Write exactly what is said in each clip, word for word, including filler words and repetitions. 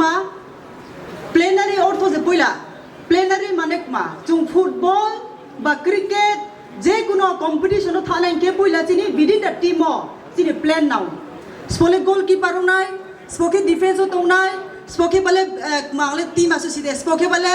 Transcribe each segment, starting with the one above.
Ma, plenary ortho je puila, plenary mane kma, chwng football ba cricket, je kuno competition o thana hinkhe puila chini within the team o chini plan nao. Spole goalkeeper wngnai, spokhe defense o tongnai, spokhe bale, eh, kma le team asu side, spokhe bale,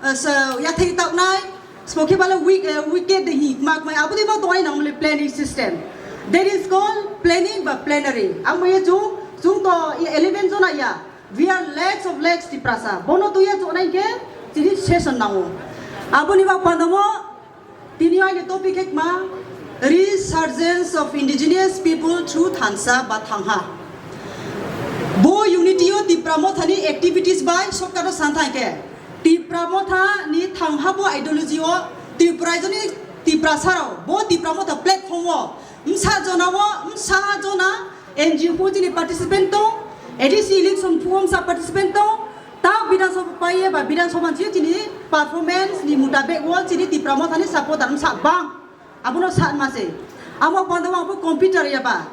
eh, sa-, yathai taknai, spokhe bale wick-, eh, wicket de hi kma kma, aboni ma tongnai nang mole planning system. That is called planning ba plenary. Ang maya chwng, chwng to eleven jona ya. We are lakhs of lakhs Tiprasa. Bono tuya chonai ke chini session nango. Aboni bak pandamo tini aini topic ekma Resurgence of Indigenous People through Thansa ba Thangha. Bo unity o Tipra Motha ni activities bai sokaro santhai ke. Tipra Motha ni Thangha bo ideology o Tipra ni Tiprasa rao bo Tipra Motha platform o msa jona o msa jona N G O pho chini participant tong, A D C election pho msa participant tong, ta Bidhan Sabha paiye ba Bidhan Sabha ni chini performance ni mutabek o chini Tipra Motha ni supporter msa bang. Abono sa ma se. Amo pando ang pho computer ya ba.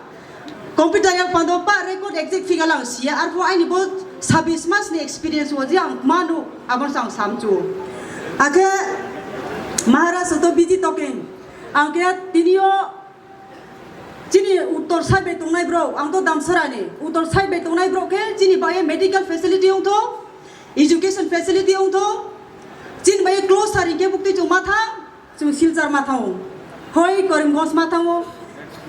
Computer ya pando pa record exact figure lang sia, arpho aini bo sabis mas ni experience o je ang manu, abono sa ang samchu. Akhe Maharaj to busy talking. Ang khe tini o Chini uttor side bai tongnai borok, ang to Damsara ni. Uttor side bai tongnai borok khe chini bai medical facility wng tho, education facility wng tho. Chini bai close sari khe bukti chwng ma thang, chwng Silchar ma thango. Hoi Karimganj ma thango.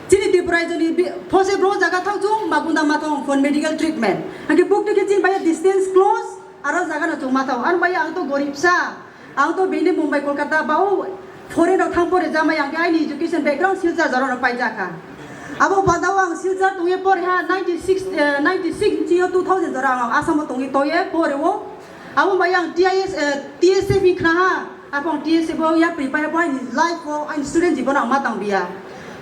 Chini Tripura joni bi-, phose bro jaga thang chwng Magunda ma thango for medical treatment. Hake bukti khe chini bai distance close, aro jaga no chwng ma thango. Ano bai ang to gorib sa. Ang to bini Mumbai, Kolkata ba o foreign rok thang pore jamai ang khe aini education background Silchar jora no paijak kha. Abo banda o ang Silchar tongwi pore ha ninety six, eh, ninety six ni o two thousand jora ang Assam o tongwi toye pore o. Abo bai ang T I S, eh, T S F ni khna ha, abo ang T S F o yapri pai abo aini life o aini student jibon ang ma tang biya.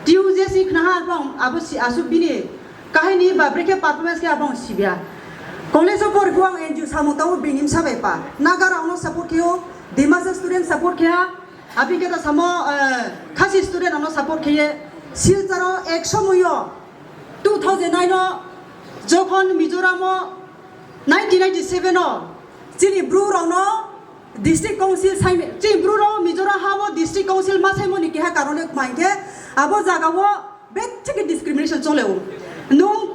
T U J S ni khna ha abo ang abo si asuk bini Kahini ba brekhe performance khe abong sibya. College o porikhu ang N G O samung tongo bini bwsa bai pa. Naga rokno support khe o, Dimasa student support khe ha, aboni khe ta samo, eh, Khasi student rokno support khe ye. Silchar o ek somoy o two thousand nine o jokhon Mizoram o nineteen ninety seven o chini bru rokno district council saimani, chini bru rok Mizoram ha o district council ma saimani keha karon kma hinkhe abo jaga o Bek thik discrimination chole o. Nung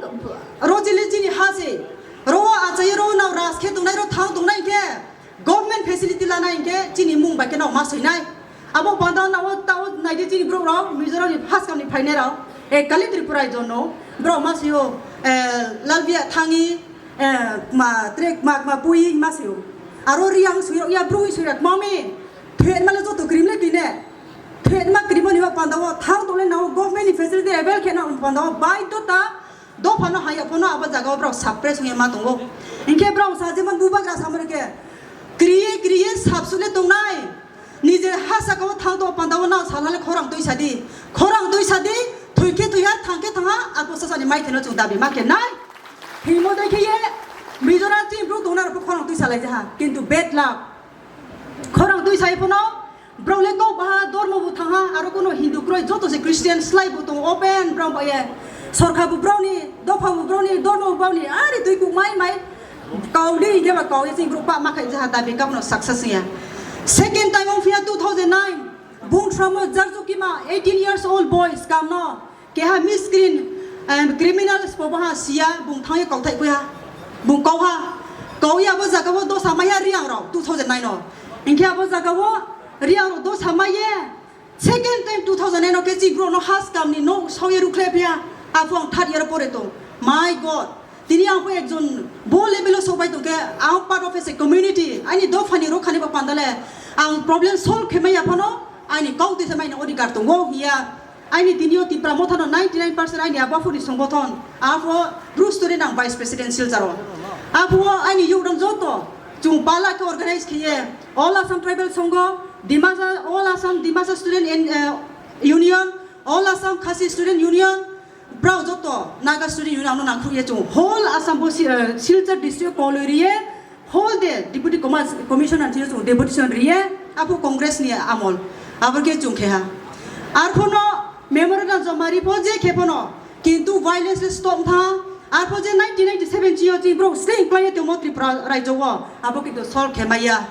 ro chili chini ha se, ro achai ro nao ras khe tongnai ro thang tongnai khe government facility lana hinkhe chini mung bai khe nao ma soinai. Abo panda nao tao naidi chini borok rok Mizoram ni first kam ni phainai rok. E kali Tripura jono borok ma sio, eh, Lalbia thangi, eh, ma trek ma ma pui ma sio. Aro riang sui ya brui sui rak mami. Phet male joto krim le kine. Phet ma krim ni ba panda o thang tole nao government ni facility avail khe na panda o bai dota dopha no haya phono abo jaga o borok suppress wngya ma tongo. Hinkhe borok sa jemon bubagra samani khe kriye kriye sapsule tongnai. Nije ha saka o thang to panda o nao salale khorang twi sadi. Khorang twi sadi, thwi khe thwi ha, thang khe thang ha, ako sasani mai theno chwng dabi ma khe nai. Himo dai khe ye Mizoram chini bru tongna rok khorang twi salai jaha. Kintu bad luck. Khorang twi sai phono borok le kok baha dormo bo thang ha, aro kono Hindu kroi joto se Christian slai bo tongo open borok bai ye. Sorkar bo borok ni, dopha bo borok ni, dormo bo borok ni, ari twi kuk mai mai. Kau de hinkhe ba kau ye chini borok pa ma khai jaha dabi kabo no success ya. Second time ong phiya two thousand nine, bung samo Jarjukima eighteen years old boy scam no. Keha miscreant, em, criminal spobo ha siya, bung thangwi kauthai kuya. Bung kauha. Kauya abo jaga o dosa maya riang rok two thousand nine o. Hinkhe abo jaga o riang rok dosa maye. Second time two thousand nine o khe chibro no has kam ni no sauye rukhle phiya. Apo ang third year pore to. My God. Tini ang pho ekjon bo level o sobai tongkhe, ang part of as a community, aini dophani rokhani bo pandale, ang problem solve khe maya phano, aini kok tisa maina odhikar tongo hiya. Aini tini o Tipra Motha no ninety nine percent aini abo aphurni songbothon, apho Bru student ang vice president Silchar o. Apho aini youth rok joto, chwng pala khe organize khiye, All Assam Tribal Songho, Dimasa, All Assam Dimasa Student and, eh, Union, All Assam Khasi Student Union, Brao joto Naga Student Union ano nangkhuk ye chwng whole Assam bo si-, eh, Silchar district koloi riye whole de deputy commas-, commissioner thwiyo chwng deputation riye apo Congress ni amol abo khe chwng khe ha. Arphono memorandum joma ri pho je khe phono kintu violence le stop tha Arpho je nineteen ninety-seven chini o chini borok sling klaiwi tongmo Tripura rajyo o, abo kintu solve khe maya.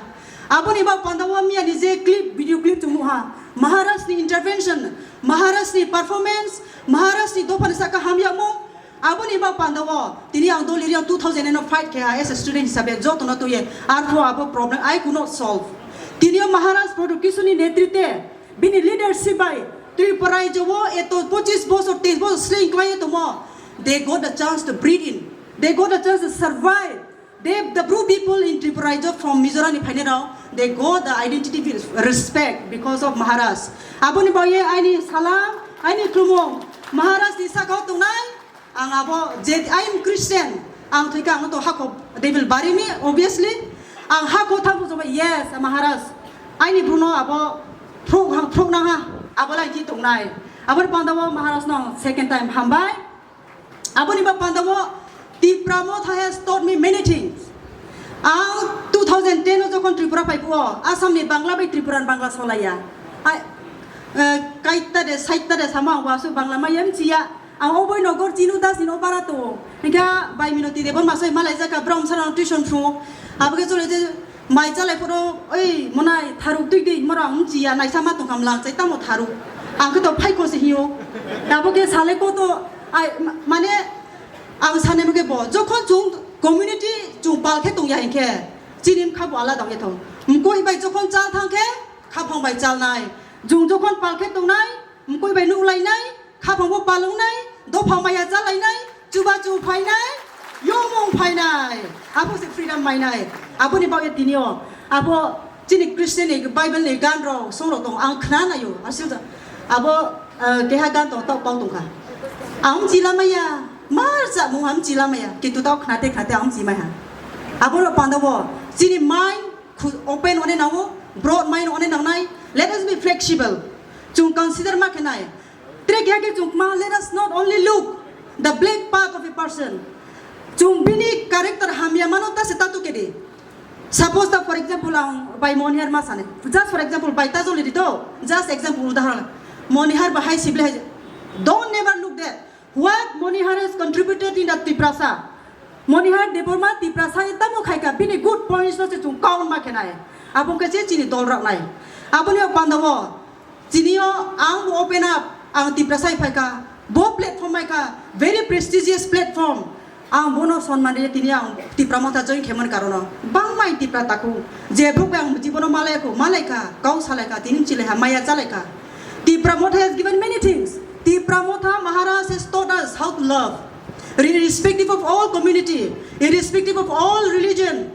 Aboni bak panda o miya ni je clip, video clip chwng nukha, Maharaj ni intervention, Maharaj ni performance, Maharaj ni dopha ni saka hamyakmung, aboni bak panda o tini ang dol area two thousand no fight khe ha as a student hisabe joto no twiwi, arpho abo problem I could not solve. Tini o Maharaj Pradyot Kishore ni netritwe, bini leadership bai Tripura rajyo o eto pochis bosor, teis bosor sling klaiwi tongmo. They got the chance to breathe in. They got the chance to survive. They, the Bru people in Tripura rajyo from Mizoram ni phainai rok, they got the identity with respect because of Maharaj. Aboni bagwi aini salam, aini khulumung Maharaj ni sakao tongnai. Ang abo je, I am Christian, ang thwikha ang to hakho, they will bury me, obviously. Ang hakho thangbo joba, yes, Maharaj. Aini Bruno abo phruk ha, phruk nang ha, abo lai ji tongnai. Aboni panda o Maharaj no ang second time hambai. Aboni bak panda o Tipra Motha has taught me many things. Ang two thousand ten o jokhon Tripura phai phuo, Assam ni Bangla bai Tripura ni Bangla solaiya. Ai, eh, kaita de, saita de sama ang wasu Bangla maya mchiya. Ang oboi nogor Chinu Das ni no bara to. Hinkha bai Minoti Debbarma soi malai jaka brom sarang tuition phu. Abage chole je mai chalai phoro, "Oi, monai, tharuk twi di, mora ang mchiya, naisa ma tongkha mlang chai tamo tharuk." Ang khe to phaiko se hiyo. Abo khe sale ko to, ai, ma-, mane, ang sane muke bo, jokhon chung community chung pal khe tongya hinkhe, chini mkha bo alada ongya thong. Mkoi bai jokhon chal thang khe, khaphang bai chalnai. Chung jokhon pal khe tongnai, mkoi bai nuklainai, khaphang bo palungnai, dopha maya chalainai, chubachu phainai, yomung phainai. Abo se freedom mainai. Aboni bagwi tini o, abo chini Christian ni Bible ni gan rok, song rok tong, ang khna naio. Aswk abo, eh, keha gan tong, tok pau tongkha. Ang chila maya, mar cha mung ang chila maya, kintu tok khnate khnate ang chimai ha. Abo rok panda bo, chini mind khu-, open one nango, broad mind one nangnai. Let us be flexible. Chung consider ma khenai. Tre kya ke chung ma, let us not only look the black part of a person. Chung bini character hamya mano ta se tatu kedi. Suppose ta, for example, ang bai Monihar ma sane. Just for example, bai ta joli di to. Just example, udaharan. Monihar bahai sible hai. Don't never look there. What Monihar has contributed in the Tiprasa? Monihar Debbarma Tiprasa ni tamo khaika, bini good points no se chung count ma khenai. Abo khe se chini dol rok nai. Aboni o panda o chini o ang bo open up, ang Tiprasa hai phaika, bo platform hai kha, very prestigious platform. Ang bono sonman ri tini ang Tipra Motha join khe man karono. Bangma Tipra taku. Je buk ang jibono malai ko, malai kha, kau salai kha, tini chile ha, maya chalai kha. Tipra Motha has given many things. Tipra Motha Maharaj has taught us how to love, irrespective of all community, irrespective of all religion,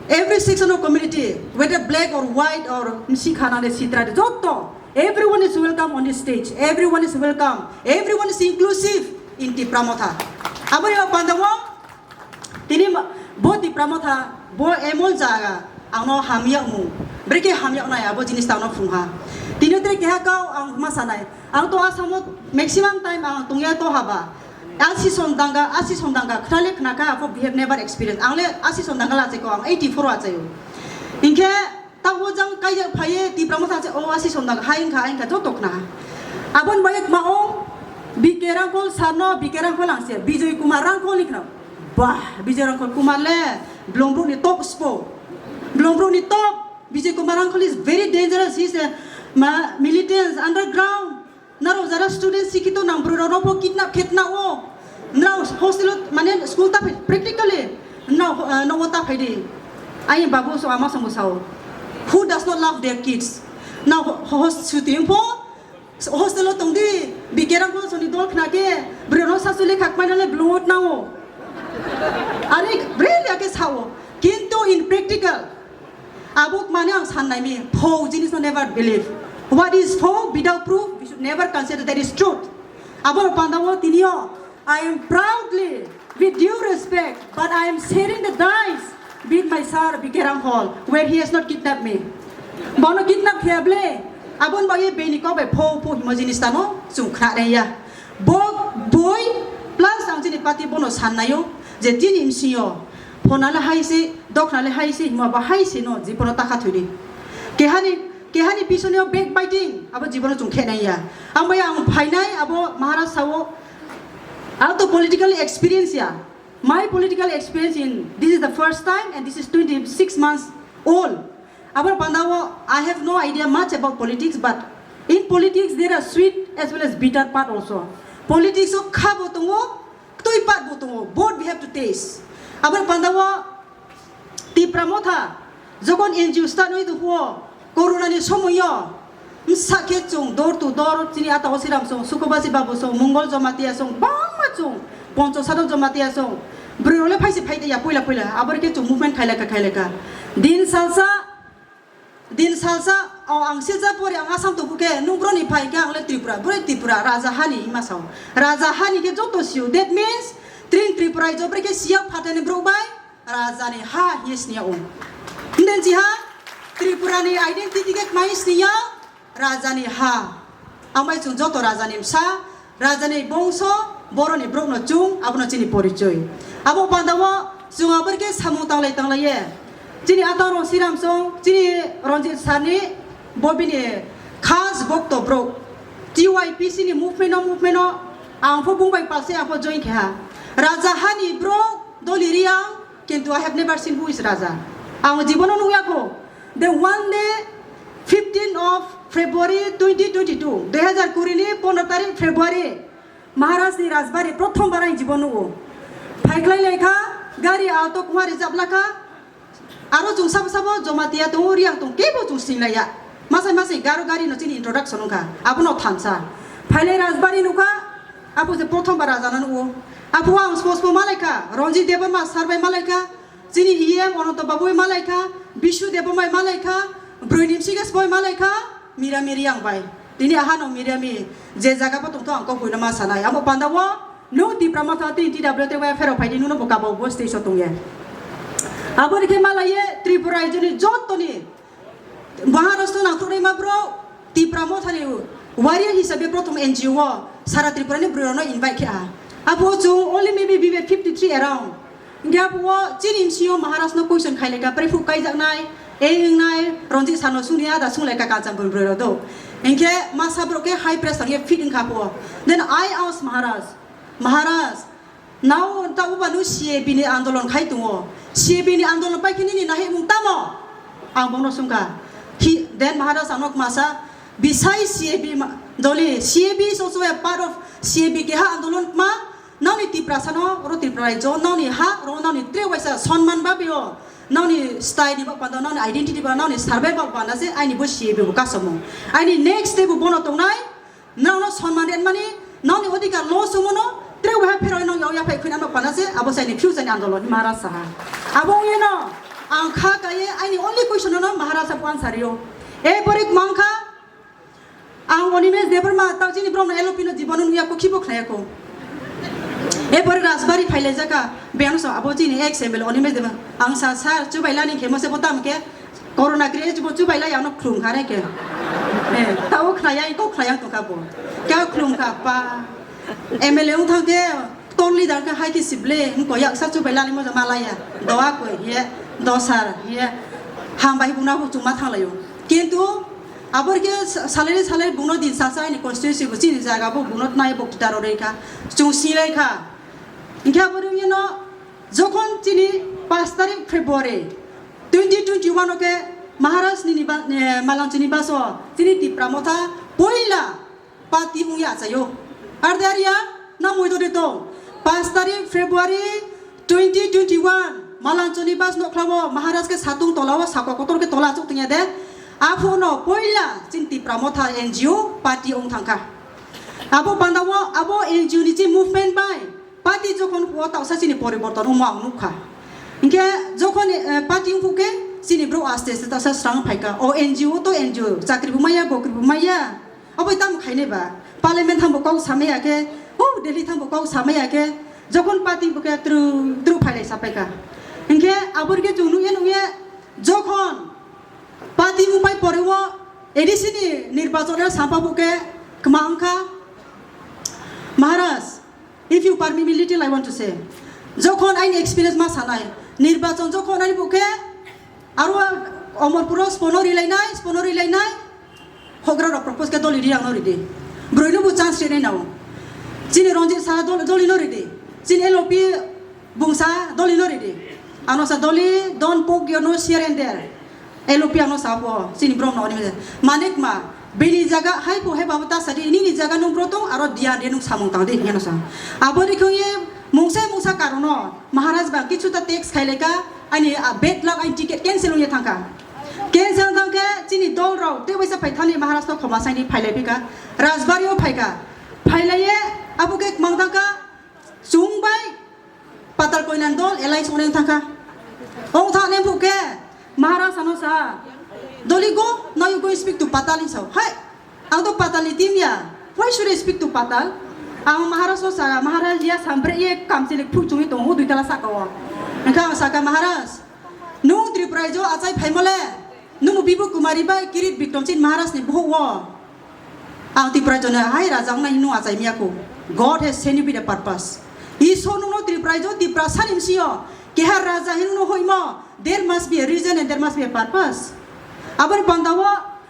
every section of community, whether black or white or msi khana de sitra de, joto, everyone is welcome on this stage, everyone is welcome, everyone is inclusive in Tipra Motha. Abo yo pandamo, tini ma-, bo Tipra Motha, bo emol jaga, ang no hamya mu. Breke hamya nai abo jinis ta no phung ha. Tini tre keha kau ang ma sanai. Ang to Assam o maximum time ang tongya to haba. Asison danga, asison danga, khnale khnaka, abo we have never experienced. Ang le asison danga la cheko, ang eighty-four a chayo. Hinkhe, ta o jang kaiya phaye, Tipra Motha che, o asison danga, hai hinkha, hai hinkha, joto khna. Abon bayek ma ong, B K Rangkhol sarno, B K Rangkhol ang se, Bijoy Kumar Rangkhol ni khna. Bah, Bijoy Rangkhol Kumar le, Blongbru ni top spo. Blongbru ni top, Bijoy Kumar Rangkhol is very dangerous, he is a ma-, militant, underground. Naro jara student sikito nang bwrwi rok no pho kidnap khe tna o. Nrao hostel o mane school ta phai practically. Nrao, eh, no ta phai di. Ai babu so ama songo sao. Who does not love their kids? Na ho-, ho-, suti pho hostel o tong di. B K Rangkhol soni dol khna khe bwrwi rok no sasuli khak mai nale blood na o. Are bre ya ke sao. Kintu in practical Abo mane ang san nai mi, fo jinis no never believe. What is fo without proof, we should never consider that is truth. Abo panda o tini o, I am proudly, with due respect, but I am sharing the dice with my sir B K Rangkhol, where he has not kidnapped me. Bono kidnap khe ble, abon ba ye beni ko be fo fo himo jinis tano, chung khna re ya. Bo boi plus ang chini party bono san naio je tini msio phonale hai se, doknale hai se, hima ba hai se no jibono takha thwini. Kehani, kehani pisonio backbiting, abo jibono chung khenai ya. Ang bai ang phainai abo Maharaj sao Out of political experience ya, my political experience in this is the first time and this is twenty-six months old. Aboni panda o I have no idea much about politics, but in politics there are sweet as well as bitter part also. Politics o kha bo tongo, ktoi part bo tongo, both we have to taste. Aboni panda o Tipra Motha, jokon N G O start oi tongphuo, Corona ni somoio, msa khe chung door to door, chini ata o Siram song, Sukobasi Babu song, Mongol Jamatia song, bangma chung, Poncho Sadok Jamatia song, bwrwi rok le phaise phai ya, puila puila, aboni khe chung movement khailaka, khailaka. Din salsa, din salsa, o ang silja pore ang Assam tongphu khe, nung broni phai khe ang le Tripura, bwrwi Tripura, Raja Hani hima sao. Raja Hani khe joto sio, that means, tring Tripura, jobri khe siya phatani brok bai, Rajani ha hiye siniya o. Hinden jiha Tripurani identity ke kmai siniya Rajani ha. Amai chung joto Rajani msa, Rajani bongso, boroni brokno chung, abono chini porichoi. Abo bandao chung aborke samung tanglai tanglai ye. Chini atang rong Siram song, chini Ranjit Sarni, bobini khas bokto brok. T Y P C ni movement o, movement o, ang pho bung bai palse ang pho join khe ha. Raja hani brok, Doli Riang, kintu I have never seen who is Raja. Ang jibono nukya kho. The one day, fifteen of February twenty twenty-two, dui hazar kuri ni pondro tarik February, Maharaj ni Rajbari prothom bar ang jibon nugo. Phaikhlai lai kha, gari auto kuma rijab la kha. Aro chung sabo sabo Jamatia tongo, Riang tong kebo chung singlaiya. Masai masai garo gari no chini introduction wngkha. Abono thansa. Phailai Rajbari nukha, apo je prothom bar Raja no nugo. Apo ang spo spo malaikha, Ranjit Debbarma sir bai malaikha, chini E M Ananto Babu bai malaikha, Bishu Debbarma bai malaikha, Broi Nimsi Gas bai malaikha, Mira Miri ang bai. Tini ahano Mira Mi je jaga bo tongtho ang kok buino ma sanai. Amo panda o no Tipra Motha tini T W T bai phero phaidi nuno bo kabo bo stage o tongye. Aboni khe malaye Tripura raijoni jotoni Maharashtra nangthoknai ma bro, Tipra Mothani warrior hisabe prothom N G O o sara Tripura ni bwrwi rokno invite khe ha. Abo chung only maybe be fifty three around. Hingke abo chini M C O Maharaj no question khaileka, prefuk kaijaknai, ei wngnai, Ranjit Sarno sungni ada sungleka Kanchanpur bwrwi rok do. Hingke masa borok ke high pressure ye fit wngkha abo. Then I ask Maharaj, Maharaj, nao ta uba no C A B ni andolon khai tongo. C A B ni andolon pai khe nini nahimung tamo? Ang bono sungkha. Hi, then Maharaj ano kmasa, bisai C A B ma-, doli, C A B is also a part of C A B keha andolon kma, nao ni Tiprasa no, oro Tripura raijo, nao ni ha, oro nao ni tre waisa sonman ba beo, nao ni style ni ba panda, nao ni identity ba, nao ni survival ba panda se, aini bo C A B bo kasamo. Aini next day bo bono tongnai, Nrao no sonman ren mani, nrao ni odhikar lo sumo no, tre waha phero no yao yaphai khuina no pana se, abo sai ni future ni andolon ni Maharaj saha. Abo ye no, ang kha kaye, aini only question no Maharaj sa answer yo. E pore mang kha, ang Animesh Debbarma, tao chini brom no L O P no jibon no nuya ko khibo khnaya ko. E pore Rajbari phailai jaka, beng so abo chini ex M L A Animesh Debbarma, ang sa sir, chubai lani khe mo se bo tam khe, Corona kre chubo chubai lai ano khlum kha re ke. Eh, tao khnaya, kok khnaya tong kha bo. Kya khlum kha pa. M L A wng thang khe, ton leader khe hai khe sible, wng ko yak sa chubai lani mo malaya. Doa ko ye, dosar ye. Ham bai buna bu chuma thang layo. Kintu, abor ke sa-, salary, salary buno din sa sa ni constituency bu chini jaga bu buno nai bok taro re kha. Chung si lai kha. Hingke abor ye no, Jokhon chini pash tarik February twenty twenty-one o khe Maharaj ni niba-, eh, Malanchuni baso chini Tipra Motha poila party wngya achaio. Ar de aria na moido de to. Pash tarik February twenty twenty-one Malanchuni bas nokhlao Maharaj khe satung tolao sakwa kotor khe tola achuk tongya de. Aphuno poila chini Tipra Motha N G O party wng thangkha. Abo bandao abo N G O ni chi movement bai Party jokhon huo tausa chini poriborton wngmo ang nukha. Hinkhe jokhon, eh, party wngkhe chini borok aste aste tausa srang phaikha. O N G O to N G O, chakri bo maya, bokri bo maya. Aboi tamo khainai ba? Parliament thangbo kok samaya khe, o Delhi thangbo kok samaya khe, jokhon party bo khe tru tru phailai sapaikha. Hinkhe abor khe chwng nukya nukya jokhon party wngpai pore o A D C ni nirbachon sampa bo khe kwma wngkha. Maharaj, If you permit me little, I want to say, jokhon aini experience ma sanai, nirbachon jokhon ani bukhe aro Omorpuro spono rilainai, spono rilainai, hogra rok propose khe doli ri ang no ridi. Broi no bo chance rinai nao. Chini Ranjit sa dol-, doli no ridi. Chini L O P bungsa doli no ridi. Ano sa doli, don't poke your nose here and there. L O P ano sa po, chini brom no ni. Manik ma, bini jaga hai po hai babo ta sadi, nini jaga nung bro tong, aro diyan de nung samung tang de, ano sa. Abo ni khong ye, mungsa mungsa karono, Maharaj ba kichu ta tax khai leka, ani, a, bad luck, ani ticket cancel ung ye thangka. Cancel thangka, chini dol rok, te waisa phai thani Maharaj to khoma saini phai lai pika, Rajbari o phaika. Phai lai ye, abo ke mang thangka, Chwng bai Patal Koinan dol alliance wneng thangkha. Ong thang neng phuk khe Maharaj ano sa, "Doli go, now you go speak to Patal," hinwi sa. Hai, ang to Patal ni team ya. Why should I speak to Patal? Ang Maharaj no sa, "Maharaj ya sambre ye kamchili phuk chungwi tongo dui tala saka o." Hingkha ang saka, "Maharaj, nung Tripura jo achai phaimole, nung Bibu Kumari bai Kirit Bikram Singh Maharaj ni buhuk o." Ang Tipra jona hai raja wngnai hino achai miya ko. God has sent you with a purpose. Isor nungno Tipra jo, Tipra sani msio. Keha raja hino no hoimo. There must be a reason and there must be a purpose. Aboni panda o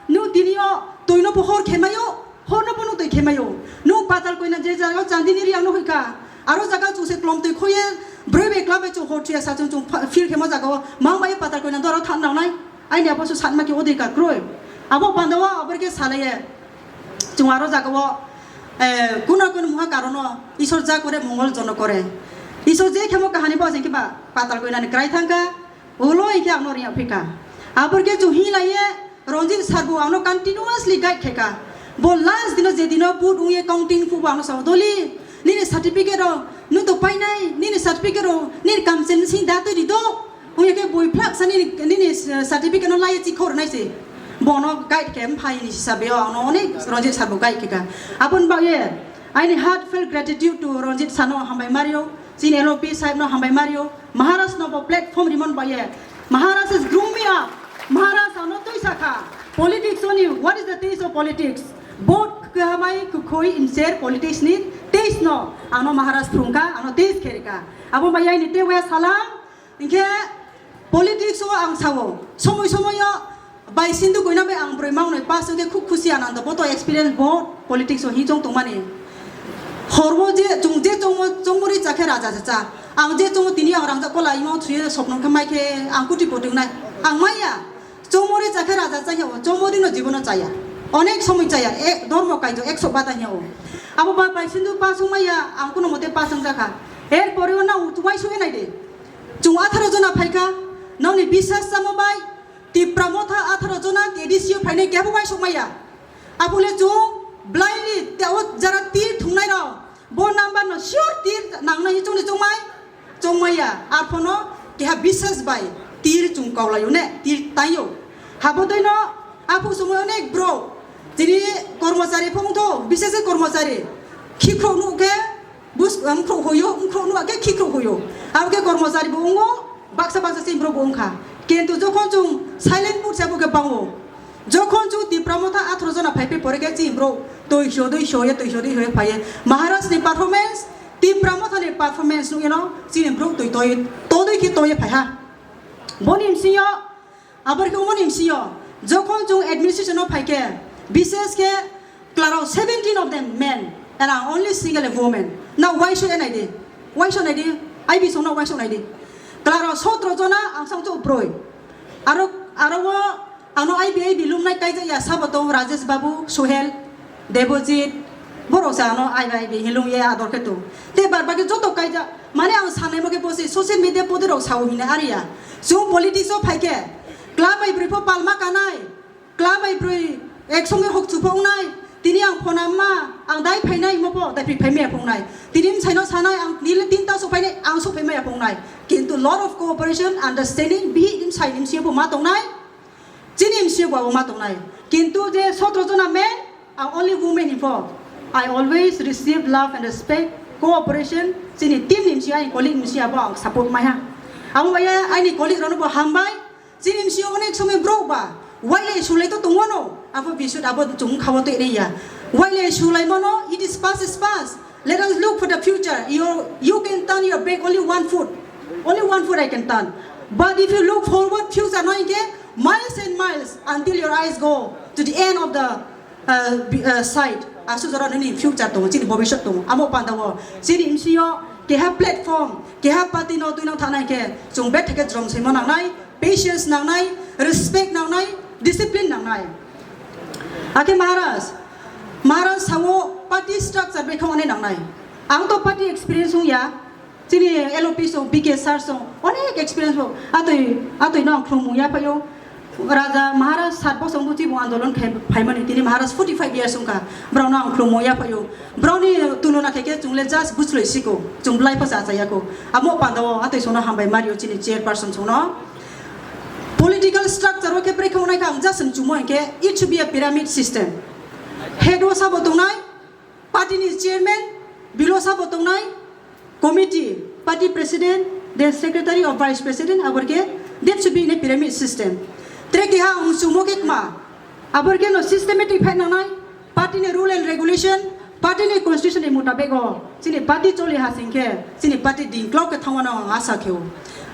nung tini o twi no pohor khemayo, hor no pono twi khemayo. Nung Patal Koina je jaga o chandi ni riang no hoika. Aro jaga chuse klom twi khoye, broi be klam be chu hor thuya sa chung chung pha-, feel khemo jaga o. Mang bai Patal Koina doro than nang nai. Aini abo su satma ki odhikar kroi. Abo panda o abor ke salaye. Chwng aro jaga o, eh, kuna kuna mungha karono, Isor ja kore mongol jono kore. Isor je khemo kahani bo jeng kiba Patal Koina ni krai thangka, ulo ikhe ang no riya phika. Abor ke chwng hi laiye, Ranjit sir bo ang no continuously guide kheka. Bo last dino je dino vote ungye counting phubo ang no sao, "Doli, nini certificate rok nung to painai, nini certificate rok nini kamchen sing da twi di do." Ungya khe bui phlak sa nini, nini certificate no lai chikhor nai se. Bono guide khe phai ni hisabe o ano onek Ranjit sir bo guide khe ka. Abon ba ye, aini heartfelt gratitude to Ranjit sano hambai mario, chini L O P sahib no hambai mario, Maharaj no bo platform rimon ba ye. Maharaj has grown me up. Maharaj ano twi sakha. Politics oni, what is the taste of politics? Bot khamai kukhoi inser politics ni taste no. Ano Maharaj phrungka, ano taste kherika. Abo ba ye ni te we salam. Hinkhe politics o ang sao, somoi somoi o bai Sindhu Koina bai ang broi mangnoi pass wngkhe khub khusi anando, bo to experience bo politics o hinjong tongmani. Hormo je chwng je chongmo, chongmori chakhe raja se cha. Ang je chongo tini ang rangja kola imo thuye sopno khe mai khe ang kuti poti wngnai. Ang maya. Chongmori chakhe raja chaya o, chongmori no jibono chaya. Onek somoi chaya, e, dormo kaijo ekso bata hiya o. Abo ba bai Sindhu pass wngmaya, ang kuno mote pass wngjakha. Er pore o na uaisu enai de. Chwng atharo jona phaikha, nokni bisas chamo bai, Tipra Motha atharo jona K D C o phainai kebo uaisuk maya. Aphule chwng blindly te o jara tir thungnai rok, bo number no sure tir nangnai chwngni chwngmai, chwngmaya. Aphono keha bisas bai tir chwng kaulaio ne, tir taio. Habo dei no aphu somoi onek bro, tini kormochari phung tho, bisas kormochari, khikrok nuk khe, Bus, wngkhro hoyo, wngkhro nua khe khikrok hoyo. Abo khe kormochari bo wngo, baksa baksa chini borok bo wngkha. Kintu jokhon chwng silent mode se bo khe bango. Jokhon chwng Tipra Motha atharo jona phai phai pore khe chini borok twi sodwi soye, twi sodwi soye phaiye. Maharaj ni performance, Tipra Motha ni performance nugwi no chini borok twi twi todwi khe toye phaiha. Boni msingyo Aboni khe umoni msio, jokhon chwng administration o phai khe, bishes khe klarao seventeen of them men and I only single a woman. Now why should I naidi? Why should I naidi? I B song no why should I naidi? Klarao sotro jona ang sang chuk broi. Aro, aro o ano I B, I B lumnai kaijak ya sabo tong Rajesh Babu, Sohel. Debojit, borok sa ano ai bai bi hilung ye ador khe tu. Te bar bagi joto kaijak, mane ang sanai mo khe bosi social media podi rok sao hine ari ya. Chwng politics o phai khe, club bai broi pho palma kanai, club bai broi ek songe hok chu phongnai, tini ang phone amma, ang dai phainai mo pho, dai phai maya phongnai. Tini msai no sanai, ang nile tinta so phainai, ang so phai maya phongnai. Kintu lot of cooperation, understanding, bihi nim sai nim siya pho ma tongnai. Chini M C O bo ma tongnai. Kintu je sotro jona men, ang only women info. I always receive love and respect, cooperation, chini team ni M C O, ani colleague M C O bo ang support maiha. Amo bai ani colleague rokno bo hambai, chini M C O onek somoi bro ba, waile sulai to tongo no, abo bisut abo chung khawa to ya. Waile sulai mano, it is past is past. Let us look for the future. You, you can turn your back only one foot. Only one foot I can turn. But if you look forward, future no ke miles and miles until your eyes go to the end of the uh, be- uh, sight. Aswk jora nini future tongo, chini bobiswt tongo. Amo panda o chini M C O keha platform, keha party no twi nang thang nai khe chwng bethake jrom simo nangnai, patience nangnai, respect nangnai, discipline nangnai. Akhe Maharaj, Maharaj sao party structure bai khongni nangnai. Ang to party experience wng ya, chini L O P song, B K sir song, onek experience bo. Atwi, atwi no ang khulumung ya phaio. Raja Maharaj sat bosong buchi bo andolon khai phaimani, tini Maharaj forty five years wngkha. Brao no ang khulumung ya phaio. Brao ni tulona khe khe chwng le just buchloi siko. Chwng blai pha cha cha yako. Amo panda o atwi sono hambai mario chini chairperson sono. Political structure o khe brekhe onai kha ang just chwngmo hinkhe it should be a pyramid system. Head o sabo tongnai, party ni chairman, below sabo tongnai, committee, party president, then secretary or vice president, abor khe that should be in a pyramid system. Tre keha ang chwngmo khe kma, abor khe no systematic phai nangnai, party ni rule and regulation, party ni constitution ni mutabek o chini party choli ha sing khe chini party dingklok khe thangmano ang asa khe o.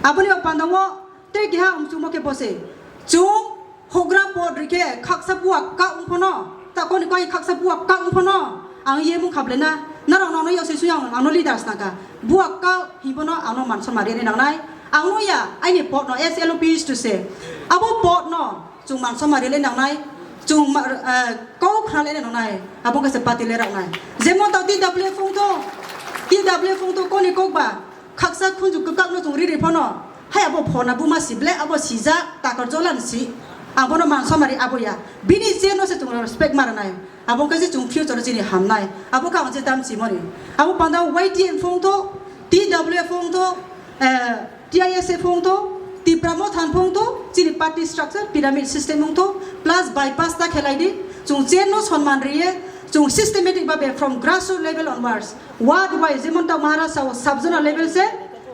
Aboni o panda o Tei keha ang chwngmo khe bose. Chwng hogra pod rikhe khaksa buak ka wng phano, ta koni koi khaksa buak ka wng phano, ang ye mung khablena, narok nono yosoi sui ang ano leaders naka. Buak ka hi phano ano mansa mari ni nangnai. Ang no ya, aini pod no S L O P is to say. Abo pod no chwng mansa mari le nangnai. Chwng ma-, eh, kau khna le nangnai. Abo khe se pati le raknai. Jemon tau T W F wng to, T W F wng to koni kok ba. Khaksa khunju kwkak no chwng riri phano, hai abo phona buma si ble, abo sijak, takar jolan si. Abono man somari abo ya. Bini chair no se chwng respect ma rwnai. Abo khe se chwng future chini hamnai. Abo khe ang je tam si mani. Abo panda Y T F wng to, T W F wng to, eh, T I S F wng to, Tipra Motha wng to, chini party structure, pyramid system wng to, plus bypass ta khelai di. Chwng chair no sonman riye, chwng systematic babe from grassroots level onwards. Ward wise, jemon ta Maharashtra o sub-zonal level se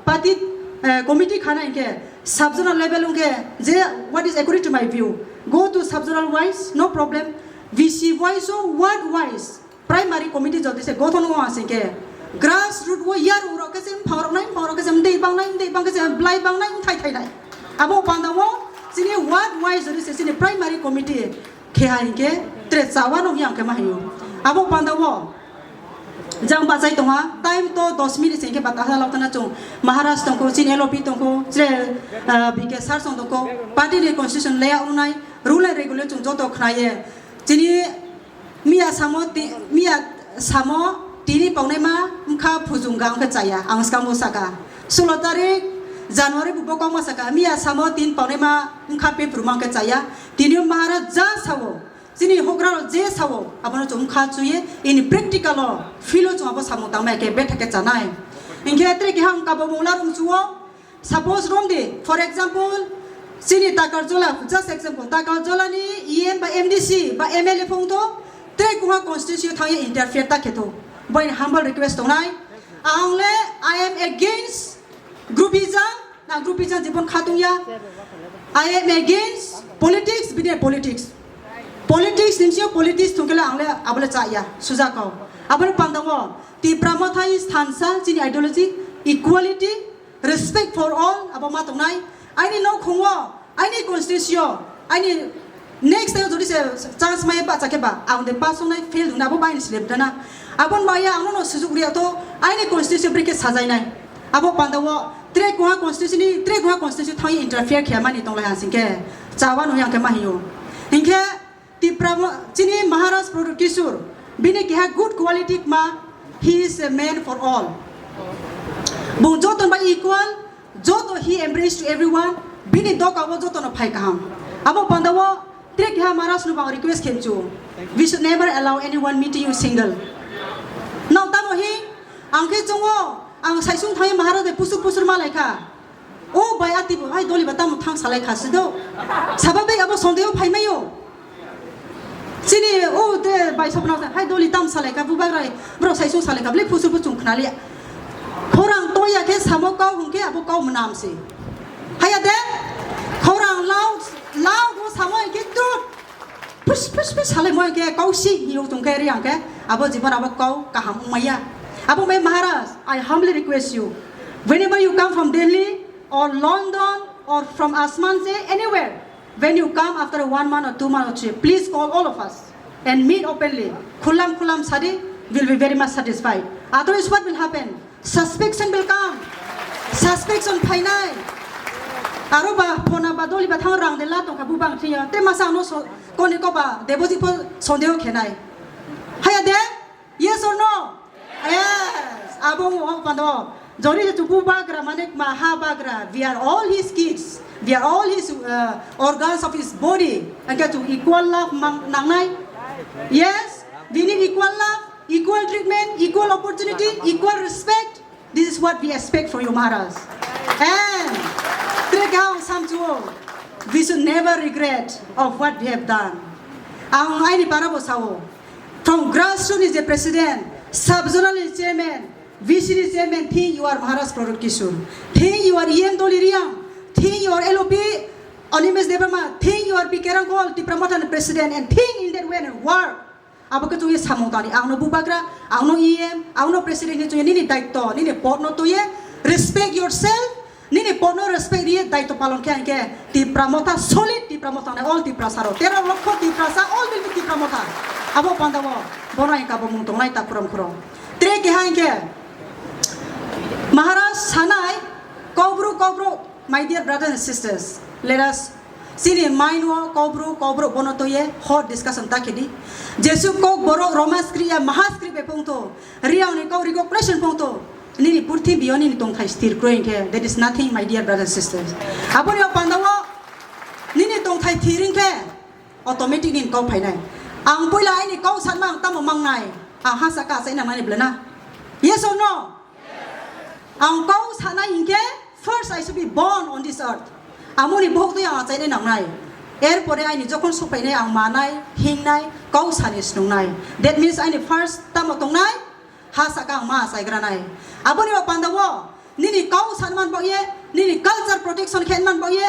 party, eh, committee khana hinkhe sub-zonal level hinkhe je what is according to my view, go to sub-zonal wise, no problem. V C wise o ward wise primary committee jodi se gothon wng asing khe grassroot o yarung rok khe se mphang rok nai, mphang rok khe se mdei bang nai, mdei bang khe se blai bang nai, mthai thai nai. Abo panda o chini ward wise jodi se chini primary committee khe hai hinkhe tre chawa no yang khe ma hayo. Abo panda o Jang bachai tongha, time to dos minute se hinkhe bata ha lautana chung. Maharaj tongkho, chini L O P tongkho, chire, ah, B K sir song tongkho, party ni constitution leya unai, rule and regulation chung joto khnaye. Chini miya samo ti-, miya samo tini paunai ma wngkha phujung ga wngkha chaya, ang skang bo saka. Sulo tarik January bo bokong ma saka, miya samo tin paunai ma wngkha pepru ma wngkha chaya. Tini Maharaj ja sao, Chini houhgra rok je sao, abono chwng kha chuye, in practical o, field o chwng abo samung tangmaya khe betha khe chanai. Hinkhe tre keha wng kabo mungla rung chuo, suppose romdi, for example, chini Takarjola, just example, Takarjola ni E M ba M D C ba M L A phung to, tre kuha constituency o thangye interfere ta khe to. Boini humble request tongnai, ang le I am against groupism, Na groupism jibon khatung ya. I am against politics, bini politics. Politics ni sio politics thungkele ang le abo le cha ya, suja kau. Abo le panda o, Tipra Motha is thansa, chini ideology, equality, respect for all, abo ma tongnai. Aini nok khungo, aini constituency o, aini Next time jodi se chance maya ba chakhe ba, ang de pass wngnai, fail wngnai, abo bai ni slip dana. Abon maya ang no sujuk riya to, aini constituency bri khe sajainai. Abo panda o tre kuha constituency ni, tre kuha constituency thang interfere khe mani tonglai hasing khe. Chawa no yang khe ma hiyo. Hinkhe Tipra mo-, chini Maharaj Pradyut Kishore, bini keha good quality ma, he is a man for all. Bung joton ba equal, Joto he embrace to everyone, bini doka o joto no phai kaham. Abo panda o tre keha Maharaj no bang request khe mchu. We should never allow anyone meeting you single. Nang tamo hi, ang khe chungo, ang saisung thai Maharaj de pusur pusur malai kha. O bai ati bo, hai doli ba tamo thang salai kha sido. Saba bai abo sonde o phai mayo. Chini o te bai sopna sa, hai doli tam salai ka, bubagra, bro sai sung salai ka, bli phusu phu chung khna liya. Khorang toya khe samo kau hung khe abo kau mwnam se. Haya de, khorang lau, lau go samo ke tu. Phus phus phus salai mo ke kau si hiyo chung khe ri ang khe, abo jibon abo kau kaham maya. Abo mai Maharaj, I humbly request you, whenever you come from Delhi or London or from Asman se anywhere, When you come after one month or two months or three, please call all of us. and meet openly, khulam khulam sadi, will be very much satisfied. Otherwise, what will happen? Suspicion will come. Suspicion phainai. Aro ba phona ba doli ba thang rang de la tongkha bubang thiya. Te masa ano so koni ko ba deboji pho sondeho khenai. Haya de? Yes or no? Yes. Abo mo pando. Jori je chubu bagra mane ma ha bagra. We are all his kids. We are all his uh, organs of his body. Angke chu equal love mang nangnai. Yes. We need equal love, equal treatment, equal opportunity, equal respect. This is what we expect from you, Maharaj. And Trekha Samchuo, we should never regret of what we have done. Ang aini para bo sao. From grassroots ni je president, sub-zonal ni chairman, V C ni chairman, think you are Maharaj Pradyot Kishore. Think you are E M Doli Riang. Think you are L O P Animesh Debbarma. Think you are P K Rangkhol, Tipra Motha ni president, and think in that way and work. Abo khe chwngwi samung tangdi, ang no bubagra, ang no E M, ang no president hinwi chwngwi nini daitto, nini pod no twiwi respect yourself, nini pod no respect rwi daitto palon khe hinkhe Tipra Motha solid, Tipra Motha nai all Tiprasa rok, tero lokho Tiprasa, all will be Tipra Motha. Abo panda o bono hinkhe abo mung tongnai ta khurang khurang. Tre keha hinkhe Maharaj sanai, kokbru kokbru. My dear brothers and sisters, let us chini mind o kokbru kokbru bono twiwi hot discussion ta khedi. Jesu kok borok Roma skri ya Maha skri be pungto, Riang ni kok recognition pungto, nini purthimbi o nini tongthai sthir kroi hinkhe, that is nothing, my dear brothers and sisters. Aboni o panda o nini tongthai thir hinkhe automatic nini kok phainai. Ang puila aini kok sanma ang tamo mangnai, ang ha saka achaina mani bwlana. Yes or no? Ang kok sanai hinkhe first I should be born on this earth. Amoni bohok twi ang achainai nangnai. Erpore aini jokhon sokphainai ang manai, hingnai, kok sani snungnai. That means aini first tamo tongnai, ha saka ang ma achaigranai. Aboni o panda o nini kok sanman bagwi, nini culture protection khe man bagwi,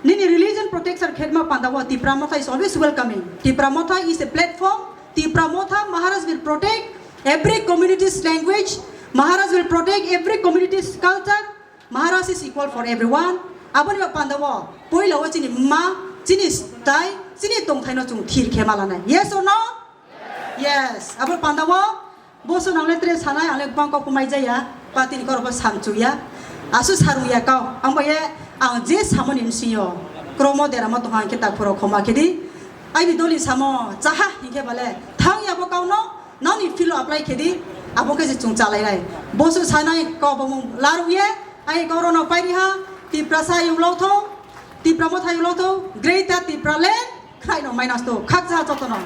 nini religion protection khe ma panda o Tipra Motha is always welcoming. Tipra Motha is a platform. Tipra Motha Maharaj will protect every community's language. Maharaj will protect every community's culture. Maharaj is equal for everyone. Aboni ba panda o poila o chini ma, chini style, chini tongthai no chung thir khe malanai. Yes or no? Yes. Abo panda o boso nang le tre sanai ang le bang kok mai jaya. Patini kor bo samchu ya. Asu saru ya kau. Ang ba ye ang je samoni msinyo. Kromo deramo tong hang khe tak phuro khoma khedi. Ai bi doli samo chaha hinkhe bale thang ya bo kau no. Noni filo apply khedi, abo khe je chung chalai lai. Bosu sanai kok bumung laru ye, ai kok rono pairi ha, Tiprasa yulotho, Tipra Motha yulotho, Greater Tipraland, khlai no minus to, khakcha jotono.